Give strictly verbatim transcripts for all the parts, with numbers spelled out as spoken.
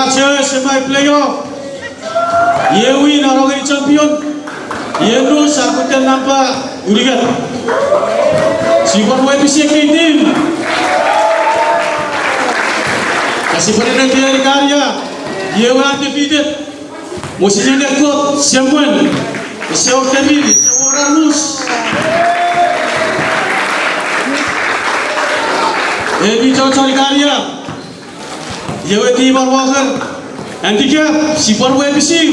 Church, semi playoff. Iwe win a no ngeni champion. Iwe nus a kutta nampa unungat. Sipwe wepisi ekkei team. Ka sipwe nenetieni Karia. Iwe undefeated. Mosinen ekot, semwen. Ese wor temin, ese wor nus. Emi chochon Karia. Iwe team Walker, handicap, sipwe wepisi.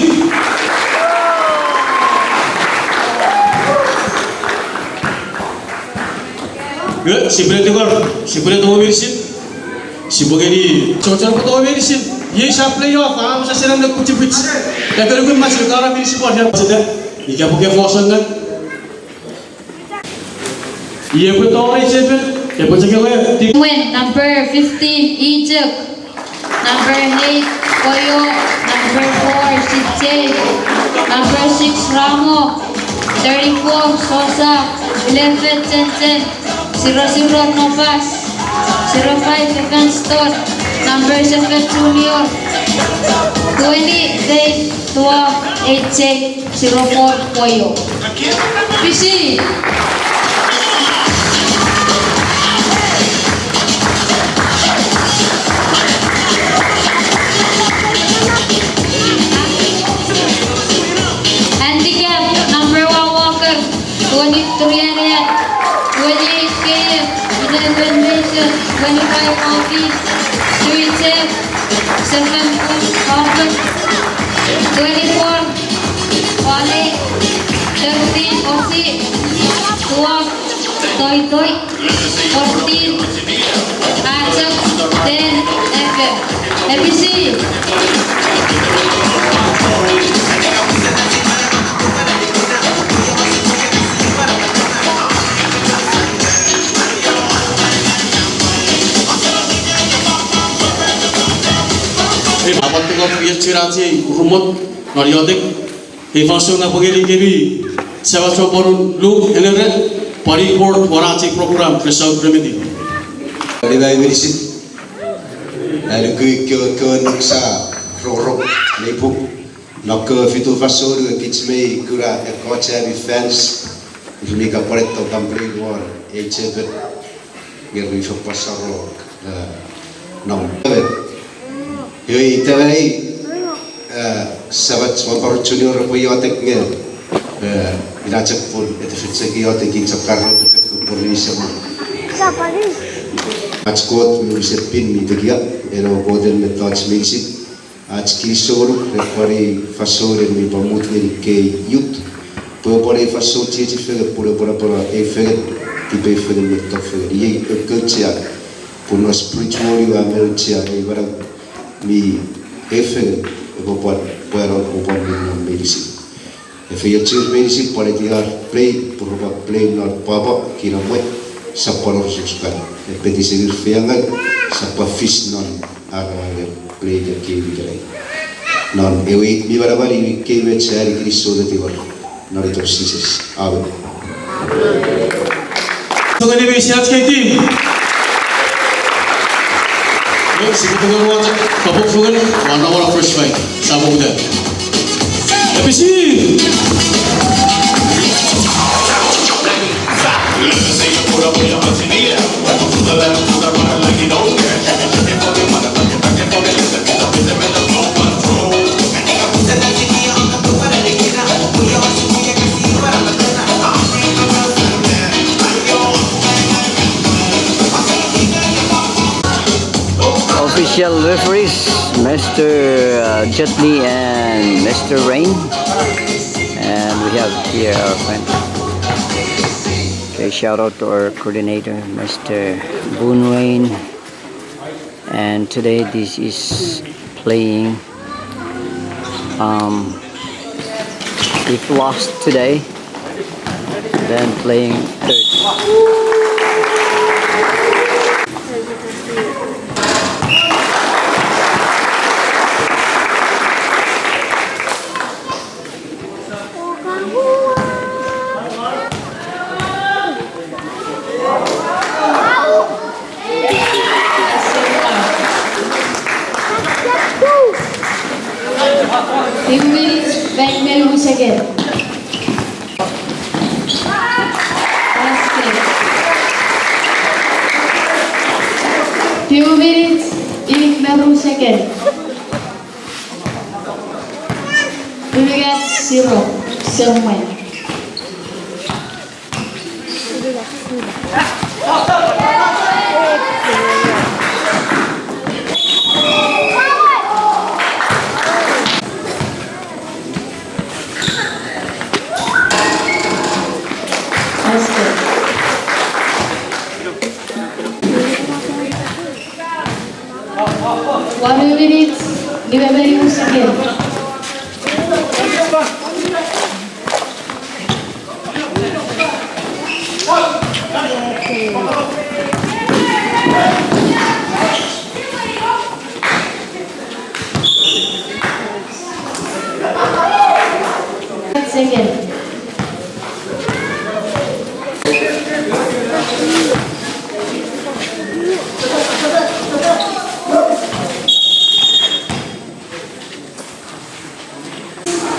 Iwe, sipwe ne tingor, sipwe ne tongo meinisin. Sipwe ngeni chochon pwe tongo meinisin. Iei sa playoff, a, sa sena ne kuchipich. Epwe nukun mach ne kara meinisin pwan ya. Sita, ika pwe ke fosun ngai. Iwe epwe tori seven, epwe chekewe ti- Mwen, number fifteen, Ichok. Number eight, Koyo. Number four, Sitchei. Number six, Ramo. Thirty-four, Sosa. Eleven, Jensen. Zero zero, Nopas. Zero five, Evanston. Number seven, Junior. Twenty, Faith. Twelve, H J. Zero four, Koyo. Pisi. Handicap, number one, Walker. Twenty-three, Elliot. Twenty-eight, K M. Eleven, Mason. Twenty-five, Alvin. Three, Jeff. Seven, Paul. Twenty-four, Wale. Thirteen, Osi. Twelve, Toi Toi. Fourteen, Achok. Ten, Efe. A B C. Ei, a pwan tungor fengen chon ach ei urumot non iotek. Ei fansoun a pwe ngeni kemi Samach we pwonun Luke Enere, pwan i board won ach ei program, Result Remedy. Ani mai meinisin, a nuku ekkewe, ekkewe nuksa rongorong neipuk. Non ekkewe fitu fansoun we kich mei kuna ekkoch ami fans, ir mi kapwaneto complain won ei chapel. Nge mi fopasaro, eh, nom. Iwe ita mei, eh, Samach Waparo Junior epwe iotek nge, eh, ina chok pun ete fich chok iotek, i chok karo ete chok pun ise mo. Ach Kot mi wisen pin mi tekia, eno Kot en mettoch meinisin. Ach kinisou ngonuk ren pwan ei fansoun en mi pwan mut ngeni kei youth. Pwe pwan ei fansoun chiechi fengen pun epwe napano ei fengen, tipei fengen me tong fengen. Iei ekkoch auchea, pun non spiritual we a men auchea ei manau mi ei fengen, epwe pwan, pwan, pwan, pwan mi nom meinisin. Efeiochur meinisin pwan etiar play, pun repwe play non pwapwa, kinamwe, sap pwan orusorusukan. Epwe tisenir feiengau, sap pwan fis non ar angang play ika game ikenai. Non ewe it mi manaman, iwe kei me chani kinisou me tingor. Non iten Jises. Amen. Tongeni mi siach kei team. Sipwe tongeni wata, kapok fengen, wana wana first fight. Sap poputa. A B C. Official referees, Mister uh, Jetney and Mister Rain. And we have here our friend. Okay, shout out to our coordinator, Mister Boone Rain. And today this is playing, um, if lost today, then playing third. Tiu minich, faik me nimu second. Basket. Tiu minich, inik me ru second. Unungat zero, semwen. Wanu minich, nime me nimu second. Second.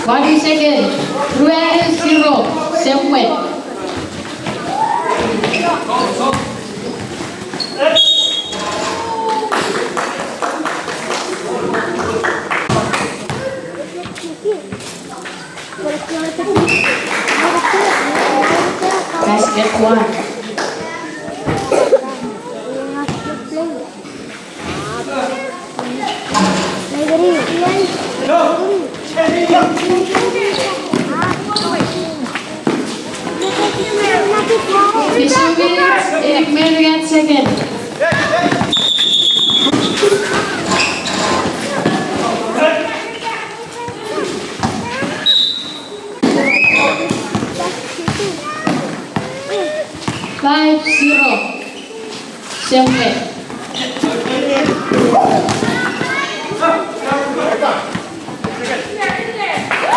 Wanu second. Ruanu zero. Semwen. Basket one. Fisu minich, inik me unungat second. Five zero. Semwen.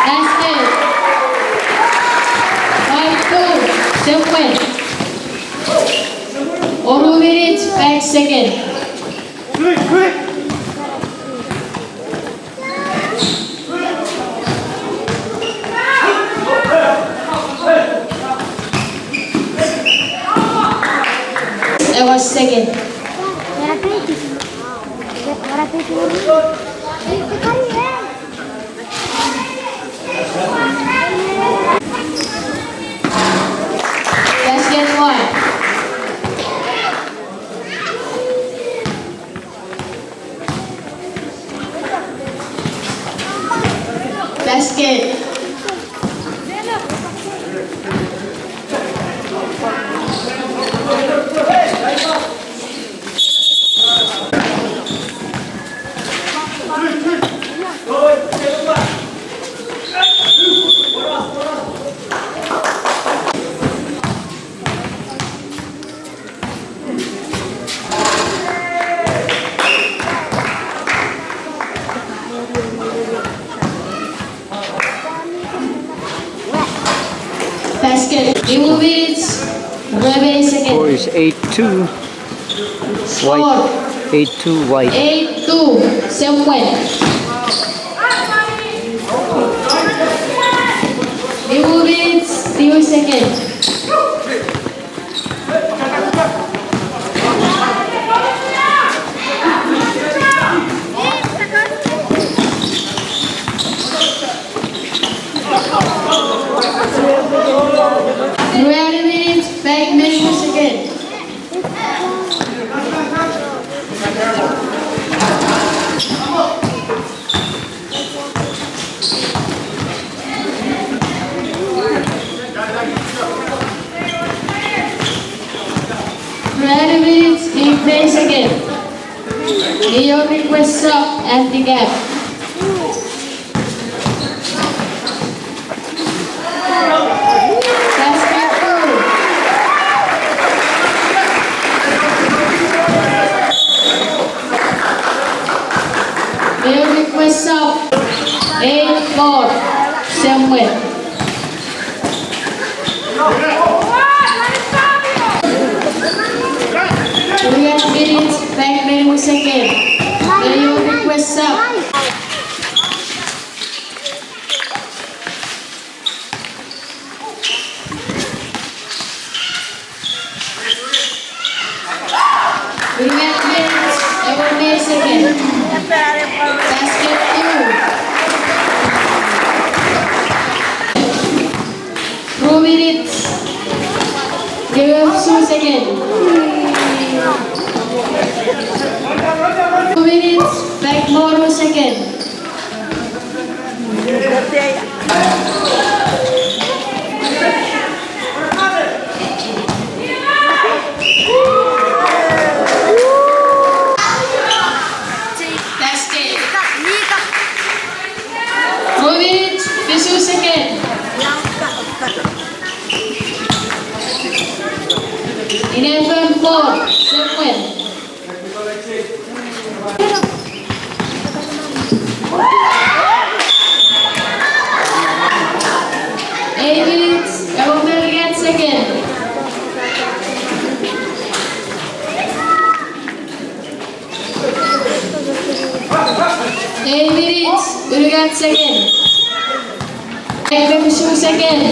Basket. Five two. Semwen. Wonu minich, five second. Ewe second. Basket one. Basket. Basket. Nimu minich, rue me ew second. Score is eight two. White. Score. Eight two, White. Eight two. Semwen. Nimu minich, nimu second. Ruanu minich, faik me nimu second. Ruanu minich, inik me ew second. Nge ior request sap at the gap. Basket two. Nge ior request sap. Eight four. Semwen. Unungat minich, faik me nimu second. Nge ior request sap. Ewe me second. Basket two. Ru minutes. Ewe fisu second. Ru minutes, faik mo ru second. Basket. Ru minutes, fisu second. Eleven four, semwen. Eight minutes, ewe me unungat second. Eight minutes, unungat second. Ewe fisu second.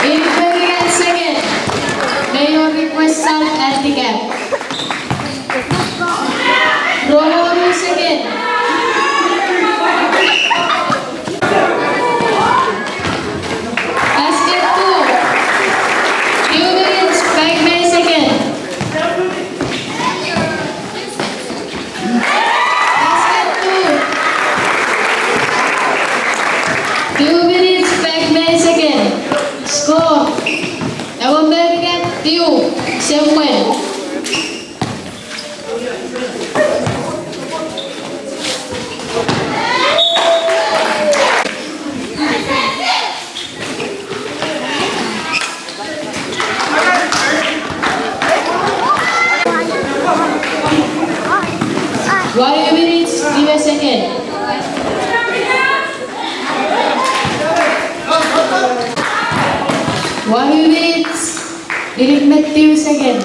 Iwe unungat second. Mei wor request sap atikap. Ru minutes second. Basket two. Two minutes, faik me second. Basket two. Two minutes, faik me second. Score. Ewe me unungat, two, semwen. Wanu minutes, iwe second. Wanu minutes, inik me tiu second.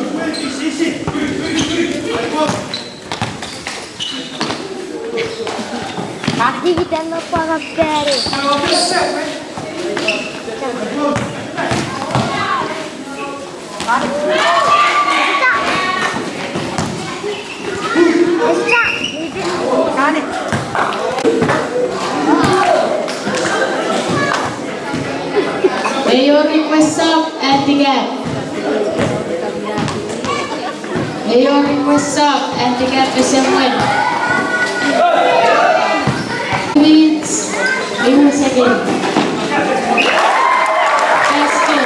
Mati kita no paga pere. Mei wor request sap atikap. Mei wor request sap atikap, semwen. Minutes, iwe second. Basket.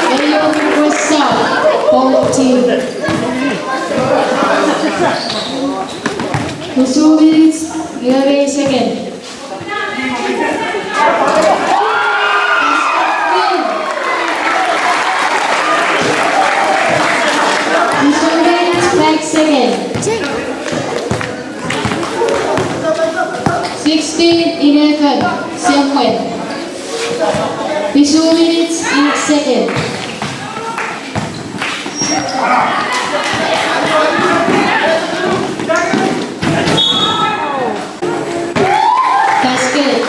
Mei wor request sap, both team. Fisu minutes, iwe me second. Five seconds. Sixteen eleven, semwen. Five minutes, eight seconds. Basket.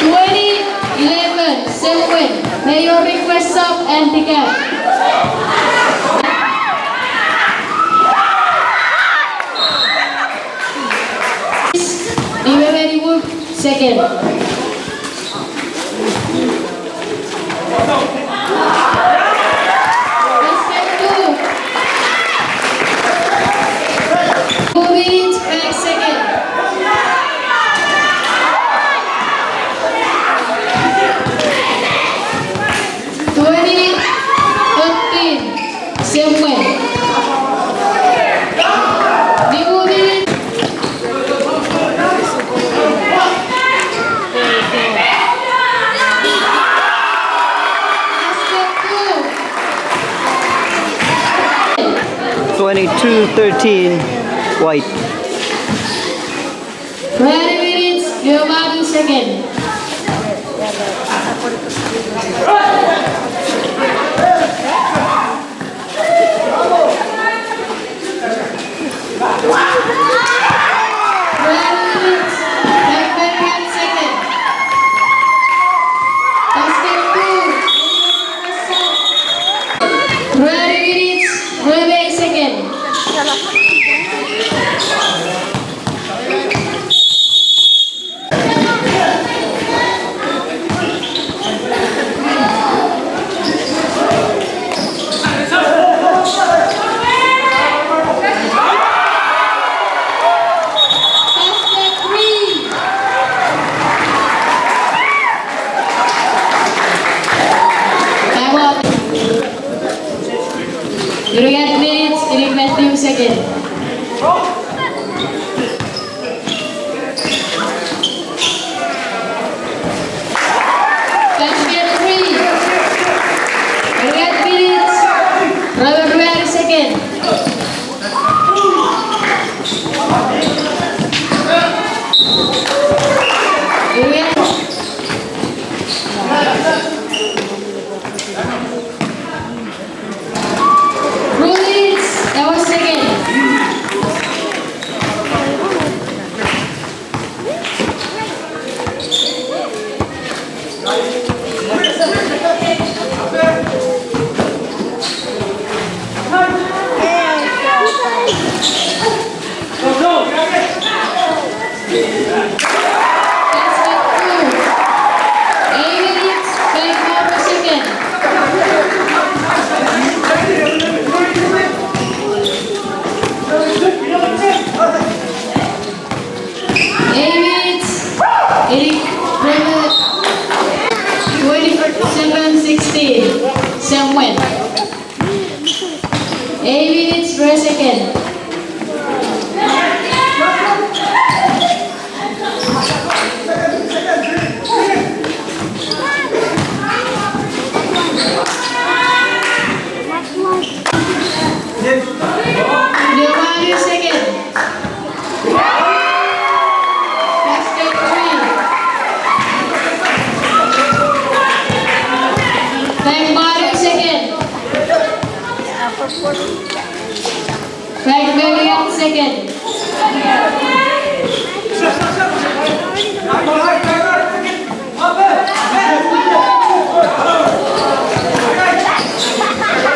Twenty eleven, semwen, mei wor request sap atikap. Iwe meni mut second. Twenty-two thirteen, white. Ruanu minutes, ruanu second. Ruanu minutes, ruanu second. Unungat minutes, unungat me tiu second. Basket three. Unungat minutes, ruanu second. Unungat. Ruanu minutes, ewe second. Eight minutes, five more second. Eight minutes, eight, twenty-seven sixteen, Semwen. Eight minutes, three second. Nobody second. Basket three. Back bottom second. Back bottom second.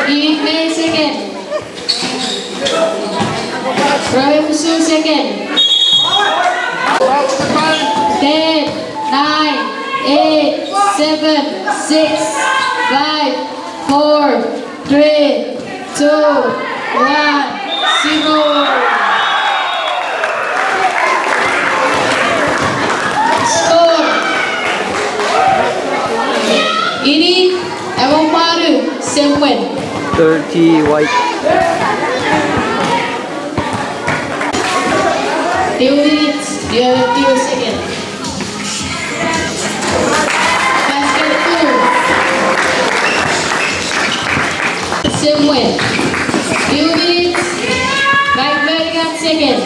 Inik me second. Ruanu me fisu second. Ten, nine, eight, seven, six, five, four, three, two, one, zero. Score. Inik engon me wanu, Semwen. Thirty white. Two minutes, you have two seconds. Basket two. Semwen. Two minutes, five minutes, second.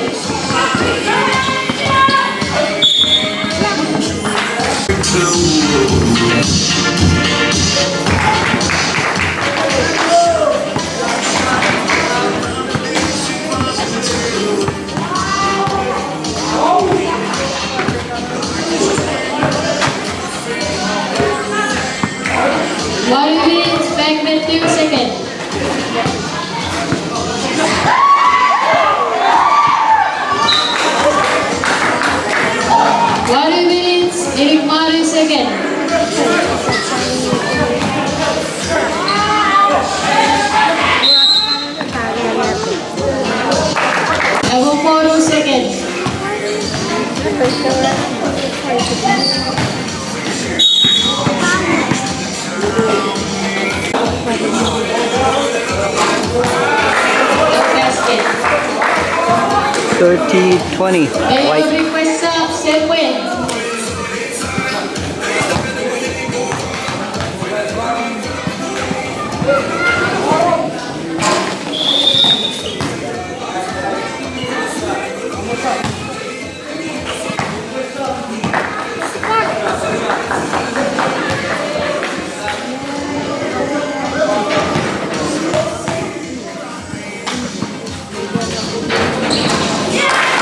One minute, five minutes, two seconds. One minute, eight minutes, second. Engon me wonu second. Basket. Thirty twenty. White.